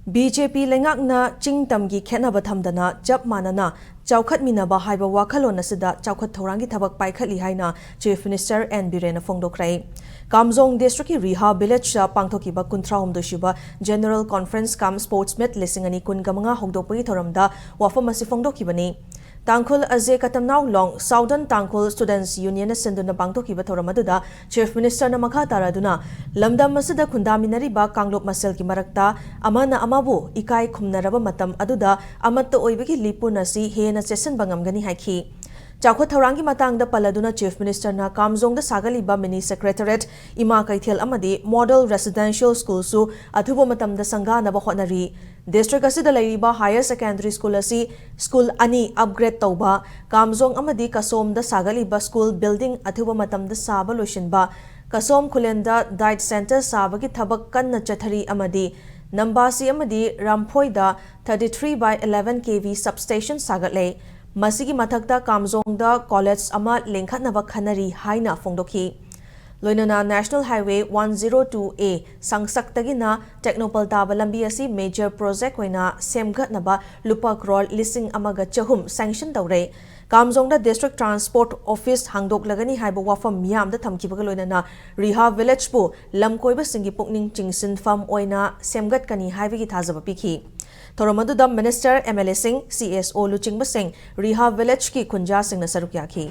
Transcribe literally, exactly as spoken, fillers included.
B J ꯄꯤ ꯂꯩꯉꯥꯛꯅ ꯆꯤꯡ ꯇꯝꯒꯤ ꯈꯦꯠꯅꯕ ꯊꯝꯗꯅ ꯆꯞ ꯃꯥꯟꯅꯅ ꯆꯥꯎꯈꯠꯃꯤꯟꯅꯕ ꯍꯥꯏꯕ ꯋꯥꯈꯜꯂꯣꯟ ꯑꯁꯤꯗ ꯆꯥꯎꯈꯠ ꯊꯧꯔꯥꯡꯒꯤ ꯊꯕꯛ ꯄꯥꯏꯈꯠꯂꯤ ꯍꯥꯏꯅ Chief Minister N. ꯕꯤꯔꯦꯟꯅ ꯐꯣꯡꯗꯣꯛꯈ꯭ꯔꯦ꯫ ꯀꯥꯝꯖꯣꯡ districtꯀꯤ ꯔꯤꯍꯥ villageꯇ ꯄꯥꯡꯊꯣꯛꯈꯤꯕ ꯀꯨꯟꯊ꯭ꯔꯥ ꯍꯨꯝꯗꯣꯏ ꯁꯨꯕ General Conference cum Sports Meet ꯂꯤꯁꯤꯡ ꯑꯅꯤ ꯀꯨꯟꯒ ꯃꯉꯥ ꯍꯧꯗꯣꯛꯄꯒꯤ ꯊꯧꯔꯝꯗ ꯋꯥꯐꯝ ꯑꯁꯤ ꯐꯣꯡꯗꯣꯛꯈꯤꯕꯅꯤ꯫ ꯇꯥꯡꯈꯨꯜ ꯑꯖꯦ ꯀꯇꯝꯅꯥꯎ ꯂꯣꯡ Southern Tangkhul Students Unionꯅ ꯁꯤꯟꯗꯨꯅ ꯄꯥꯡꯊꯣꯛꯈꯤꯕ ꯊꯧꯔꯝ ꯑꯗꯨꯗ Chief Ministerꯅ ꯃꯈꯥ ꯇꯥꯔꯗꯨꯅ ꯂꯝꯗꯝ ꯑꯁꯤꯗ ꯈꯨꯟꯗꯥꯃꯤꯟꯅꯔꯤꯕ ꯀꯥꯡꯂꯨꯞ ꯃꯁꯦꯜꯒꯤ ꯃꯔꯛꯇ ꯑꯃꯅ ꯑꯃꯕꯨ ꯏꯀꯥꯏ ꯈꯨꯝꯅꯔꯕ ꯃꯇꯝ ꯑꯗꯨꯗ ꯑꯃꯠꯇ ꯑꯣꯏꯕꯒꯤ ꯂꯤꯄꯨꯟ ꯑꯁꯤ ꯍꯦꯟꯅ ꯆꯦꯠꯁꯤꯟꯕ ꯉꯝꯒꯅꯤ ꯍꯥꯏꯈꯤ꯫ ꯆꯥꯎꯈꯠ ꯊꯧꯔꯥꯡꯒꯤ ꯃꯇꯥꯡꯗ ꯄꯜꯂꯗꯨꯅ Chief Ministerꯅ ꯀꯥꯝꯖꯣꯡꯗ ꯁꯥꯒꯠꯂꯤꯕ mini secretariat, ꯏꯃꯥ ꯀꯩꯊꯦꯜ ꯑꯃꯗꯤ model residential schoolꯁꯨ ꯑꯊꯨꯕ ꯃꯇꯝꯗ ꯁꯪꯒꯥꯅꯕ ꯍꯣꯠꯅꯔꯤ꯫ District ꯑꯁꯤꯗ ꯂꯩꯔꯤꯕ higher secondary school ꯑꯁꯤ school ꯑꯅꯤ upgrade ꯇꯧꯕ, ꯀꯥꯝꯖꯣꯡ ꯑꯃꯗꯤ ꯀꯁꯣꯝꯗ ꯁꯥꯒꯠꯂꯤꯕ school building ꯑꯊꯨꯕ ꯃꯇꯝꯗ ꯁꯥꯕ ꯂꯣꯏꯁꯤꯟꯕ, ꯀꯁꯣꯝ ꯈꯨꯂꯦꯟꯗ diet center ꯁꯥꯕꯒꯤ ꯊꯕꯛ ꯀꯟꯅ ꯆꯠꯊꯔꯤ ꯑꯃꯗꯤ ꯅꯝꯕꯥꯁꯤ ꯑꯃꯗꯤ ꯔꯥꯝꯐꯣꯏꯗ thirty three by eleven K V substation ꯁꯥꯒꯠꯂꯦ꯫ ꯃꯁꯤꯒꯤ ꯃꯊꯛꯇ ꯀꯥꯝꯖꯣꯡꯗ college ꯑꯃ ꯂꯤꯡꯈꯠꯅꯕ ꯈꯟꯅꯔꯤ ꯍꯥꯏꯅ ꯐꯣꯡꯗꯣꯛꯈꯤ꯫ ꯂꯣꯏꯅꯅ National Highway one zero two A ꯁꯪꯁꯛꯇꯒꯤꯅ Tengnoupal ꯇꯥꯕ ꯂꯝꯕꯤ ꯑꯁꯤ major project ꯑꯣꯏꯅ ꯁꯦꯝꯒꯠꯅꯕ ꯂꯨꯄꯥ ꯀ꯭ꯔꯣꯔ ꯂꯤꯁꯤꯡ ꯑꯃꯒ ꯆꯍꯨꯝ sanction ꯇꯧꯔꯦ꯫ ꯀꯥꯝꯖꯣꯡꯗ District Transport Office ꯍꯥꯡꯗꯣꯛꯂꯒꯅꯤ ꯍꯥꯏꯕ ꯋꯥꯐꯝ ꯃꯤꯌꯥꯝꯗ ꯊꯝꯈꯤꯕꯒ ꯂꯣꯏꯅꯅ ꯔꯤꯍꯥ villageꯄꯨ ꯂꯝꯀꯣꯏꯕꯁꯤꯡꯒꯤ ꯄꯨꯛꯅꯤꯡ ꯆꯤꯡꯁꯤꯟꯐꯝ ꯑꯣꯏꯅ ꯁꯦꯝꯒꯠꯀꯅꯤ ꯍꯥꯏꯕꯒꯤ ꯊꯥꯖꯕ ꯄꯤꯈꯤ꯫ ꯊꯧꯔꯝ ꯑꯗꯨꯗ minister, M L Aꯁꯤꯡ, C S O ꯂꯨꯆꯤꯡꯕꯁꯤꯡ, ꯔꯤꯍꯥ villageꯀꯤ ꯈꯨꯟꯖꯥꯁꯤꯡꯅ ꯁꯔꯨꯛ ꯌꯥꯈꯤ꯫